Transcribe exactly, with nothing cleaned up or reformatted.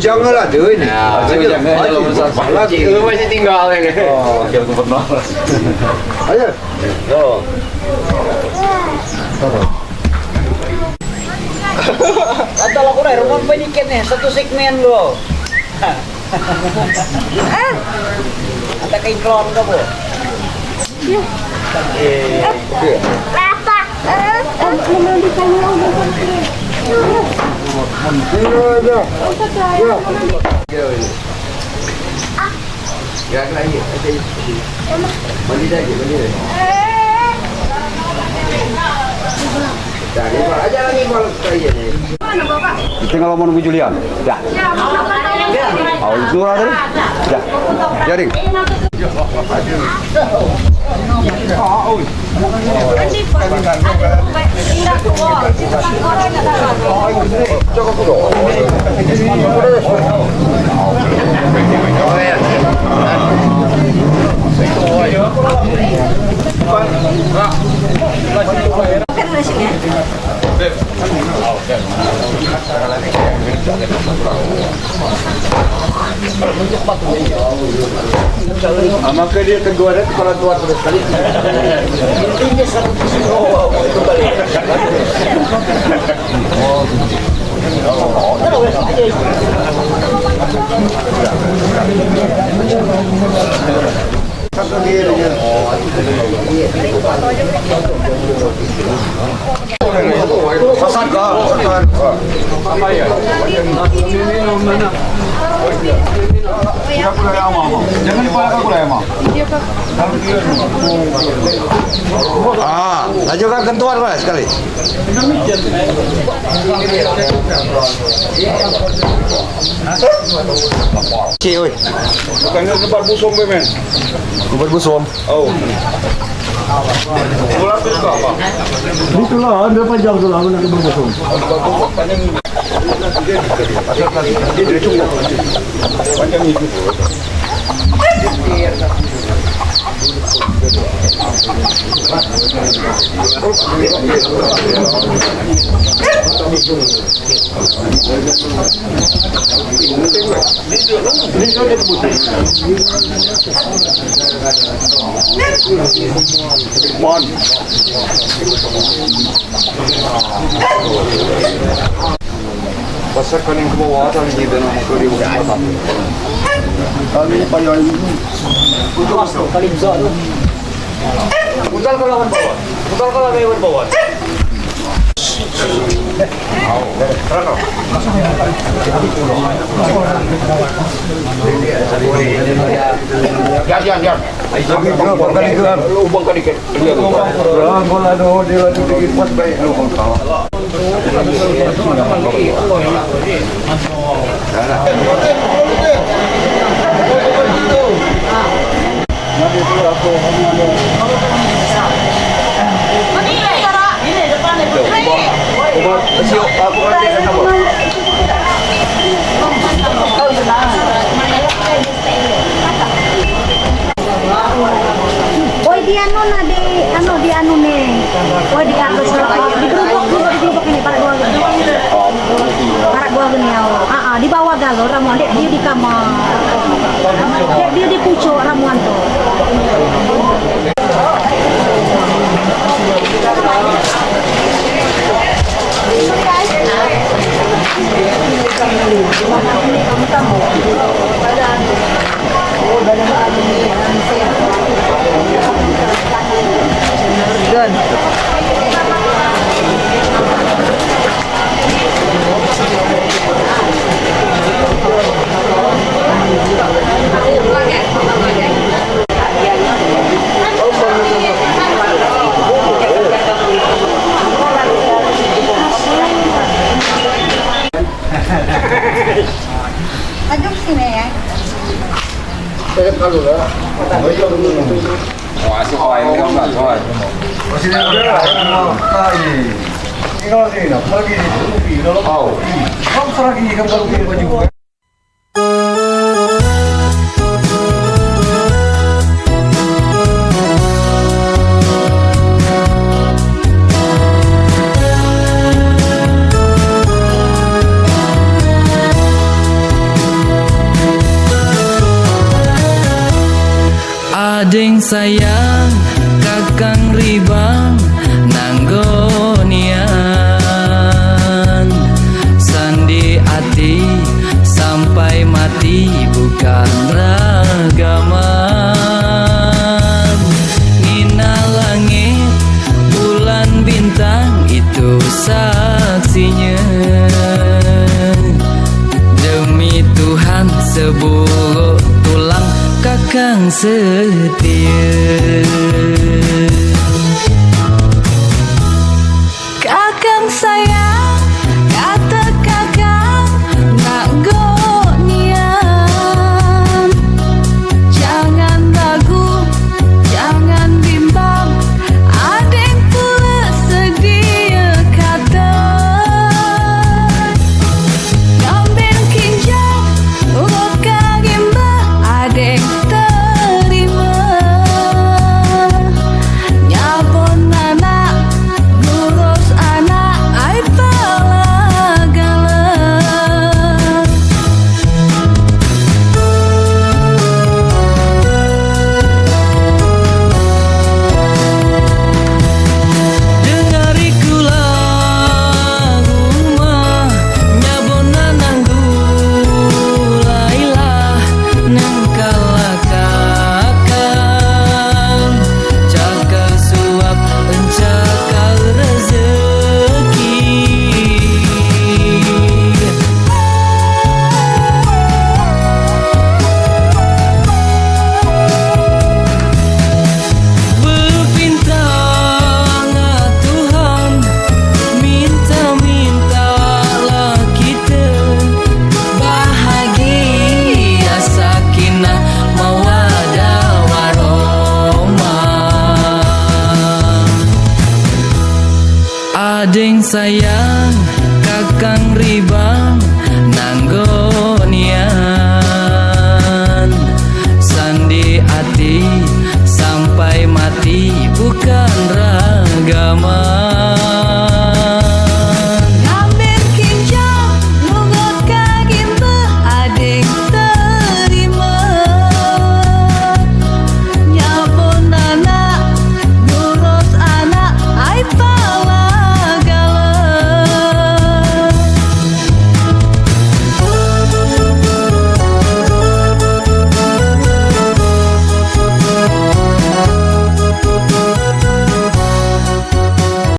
Janganlah tu ini. Ya, tu jangan. Ayo, masih tinggal ini. Oh, dia gubernur. Ayo. Yo. Atau lagu rai, rumah penikin nih, satu segmen lo. Ata kei klon ka bo. Papa. Ita ngalo manu ke Julian. Dah. Awak itu orang tadi. Dah. Jaring. Maka dia tegur dia, kepala tuan terus sekali. Ah, laju kau kentuat, Mas, sekali. Cik, oi. Bukannya tempat busung, men? Tempat busung. Oh. Itulah, ada panjang tu lah, mana tempat busung. Panjang itu. Pasal kau ni kau bawa tali di dalam kau di rumah. Kami payah ini. Itu masuk kali besar tu. Putar ke lawan bawah. Putar ke lawan bawah. Yan, yan, yan. Lubang kali ke. Lubang kali ke. Lubang kali ke. Oi, di anu na, di anu, di anu ne. Oi, di kardus, di gerobok, di gerobok ini, parak dua gini. Parak dua gini, ya. Ah, ah, di bawah galo, ramuan, dek, dia di kamar. Dek, dia di pucuk, ramuan tu. Done. Adeng sayang, kakang ribang, nanggo nian. Sandi ati, sampai mati bukan ragaman. Nina langit, bulan, bintang, itu saksinya. Demi Tuhan, seburuk tulang, kakang setia. Kakang sayang, kata kakang, nanggo nian. Jangan ragu, jangan bimbang, adeng pula sedia kata. Ngambil kinjal, roka rimba, adeng terima. Nyabon anak, ngurus anak, ai pala galak. Dengari kulah rumah, nyabon anak dulailah, nengkalah kakang, cakar suap, encakar rezeki. Bepinta ngan Tuhan, minta-mintalah kita bahagia, sakinah, mawaddah, warohmah. Adeng sayang, kakang ribang, nanggo